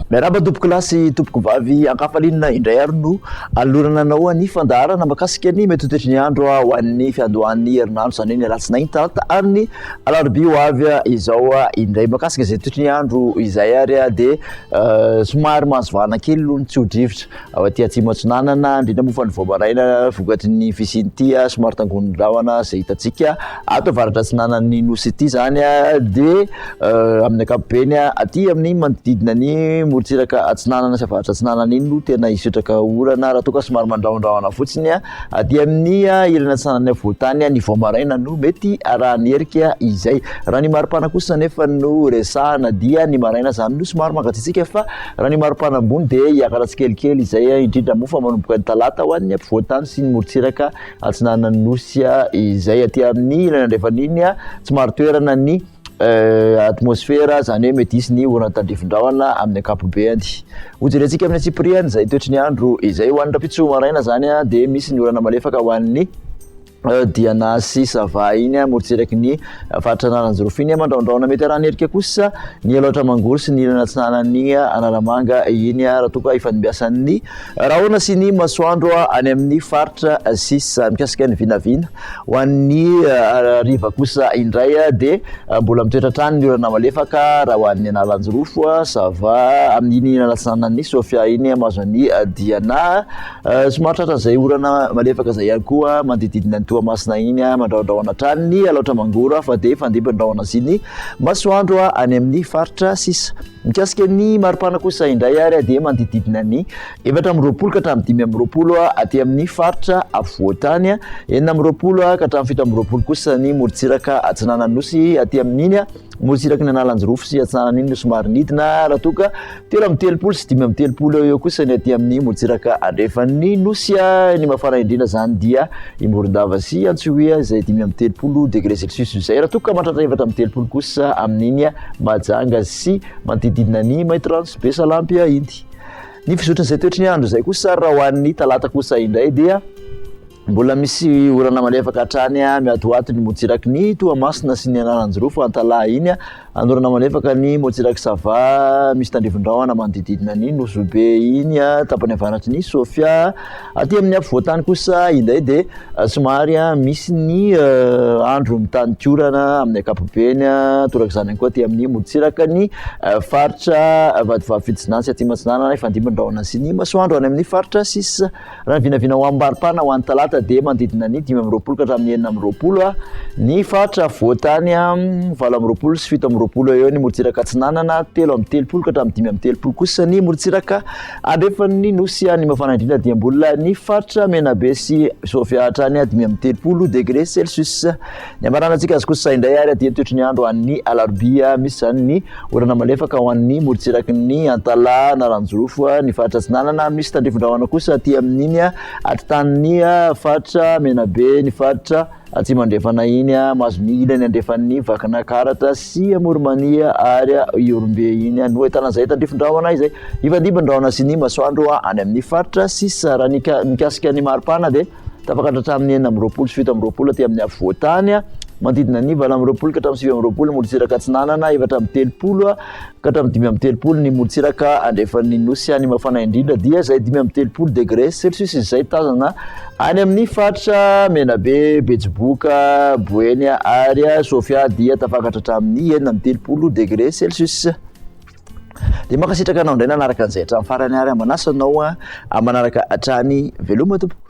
Miarahaba tompoko lahy sy tompoko vavy, ankafaliana indray ary no anolorana anao ny fandaharana makasika ny mety ho toetry ny andro ho an'ny fiandohan'ny herinandro, izany hoe ny alatsinainy, talata ary ny alarobia ho avy izao indray. Makasika izay toetry ny andro izay ary dia somary mahazo vahana kely aloha ny tsio-drivotra Ao aty atsimo atsinanana, indrindra moa fa ny vao maraina vokatry ny fisian'ity somary tangoron'ny rahona izay hitantsika ato avaratra atsinanan'ny nosy ity izany dia amin'ny ankapobeny aty amin'ny manodidina ny morontsiraka atsinanana sy avaratra atsinanana iny no tena hisitraka orana raha toa ka somary mandrahondrahona fotsiny aty amin'ny ilany atsinanana afovoan-tany ny vao maraina no mety arahan'ny herika izay. Raha ny maripana kosa nefa no resahana dia ny maraina izany no somary mangatsiatsiaka fa Raha ny maripana ambony dia hiakatra tsikelikely izay, indrindra moa fa manomboka ny talata ho an'ny ampovoan-tany sy ny morontsiraka atsinanan'ny Nosy izay. Aty amin'ny ilany andrefan'iny tsy marin-toerana ny atmosfera, izany hoe mety hisy ny orana tandrifin-drahona amin'ny ankapobeny. Hojerentsika amin'ny antsipiriany izay toetry ny andro izay. Ho an'ny rahampitso maraina izany dia misy ny orana malefaka ho an'ny Diana sy Sava iny morontsiraky ny faritra Analanjirofo iny. Mandrahondrahona mety arahan'erika kosa ny Alaotra Mangoro sy ny ilany atsinanan'ny Analamanga iny raha toa ka ifandimbiasan'ny rahona sy ny masoandro any amin'ny faritra sisa. Mikasika ny vinavina ho an'ny hariva kosa indray dia mbola mitoetra hatrany ny orana malefaka raha ho an'ny Analanjirofo, Sava, amin'iny ilany atsinanan'ny Sofia iny mahazo an'i Diana. Somary tratran'izay orana malefaka izay ihany koa manodididina an'i Toamasina iny, mandrahondrahona hatrany ny Alaotra Mangoro fa dia hifandimby ny rahona sy ny masoandro any amin'ny faritra sisa. Mikasika ny maripana kosa indray ary dia manodididina ny 24 ka hatramin'ny 25 aty amin'ny faritra afovoan-tany, 26 ka hatramin'ny 27 kosa ny morontsiraka atsinanan'ny Nosy aty amin'iny morontsiraky ny Analanjirofo sy atsinanana iny no somary nidina raha toa ka 33 sy 35 eo eo kosa ny aty amin'ny morontsiraka andrefan'ny Nosy. Ny mafana indrindra izany dia i Morondava sy Antsohihy izay 35 degré celsius izay, raha toa ka mahatratra 34 kosa amin'iny Mahajanga sy manodididina ny Maintirano sy Besalampy iny. Ny fizotran'izay toetry ny andro izay kosa raha ho an'ny talata kosa indray dia Mbola misy orana malefaka hatrany miatoato ny morontsiraky ny Toamasina sy ny Analanjirofo Antalaha iny. Anorana malefaka ny morontsirak'i Sava, misy tandrifin-drahona manodididina ny Nosy Be iny, tapany avaratry ny Sofia. Aty amin'ny afovoan-tany kosa indray dia somary misy ny andro mitanin-korana amin'ny ankapobeny, torak'izany ihany koa aty amin'ny morontsiraka ny faritra Vatovavy Fitovinany sy Atsimo Atsinanana, ifandimby ny rahona sy ny masoandro any amin'ny faritra sisa. Raha ny vinavina ho amim-maripana ho an'ny talata dia manodidina ny 25 ka hatramin'ny 26 ny faritra afovoan-tany, 28 sy 27 eo ny morontsiraka atsinanana, 33 ka hatramin'ny 35 kosa ny morontsiraka andrefan'ny nosy. Ny mafana indrindra dia mbola ny faritra Menabe sy Sofia hatrany 35 degré celsius. Ny hamaranantsika azy kosa indray ary dia ny toetry ny andro an'ny alarobia, misy izany ny Orana malefaka ho an'ny morontsiraky ny Antalaha, Analanjirofo, ny faritra Atsinanana. Misy tandrifin-drahona kosa aty amin'iny atitan'ny faritra Menabe, ny faritra Atsimo Andrefana iny, mahazo ny ilany andrefan'ny Vakinankaratra sy Amoronmania ary Ihorombe iny no ahitana izay tandrifin-drahona izay. Hifandimby ny rahona sy ny masoandro any amin'ny faritra sisa. Raha ny mikasika ny maripana dia Tafakatra hatramin'ny 26 sy 27 aty amin'ny afovoan-tany, manodidina ny 28 ka hatramin'ny 29 ny morontsiraka atsinanana, 34 ka hatramin'ny 35 ny morontsiraka andrefan'ny nosy. Any mafana indrindra dia izay 35 degré celsius izay tazana any amin'ny faritra Menabe, Betsiboka, Boeny ary Sofia dia tafakatra hatramin'ny 36 degré celsius. Dia mankasitraka anao indray nanaraka an'izay hatramin'ny farany ary manasa anao manaraka hatrany. Veloma tompoko.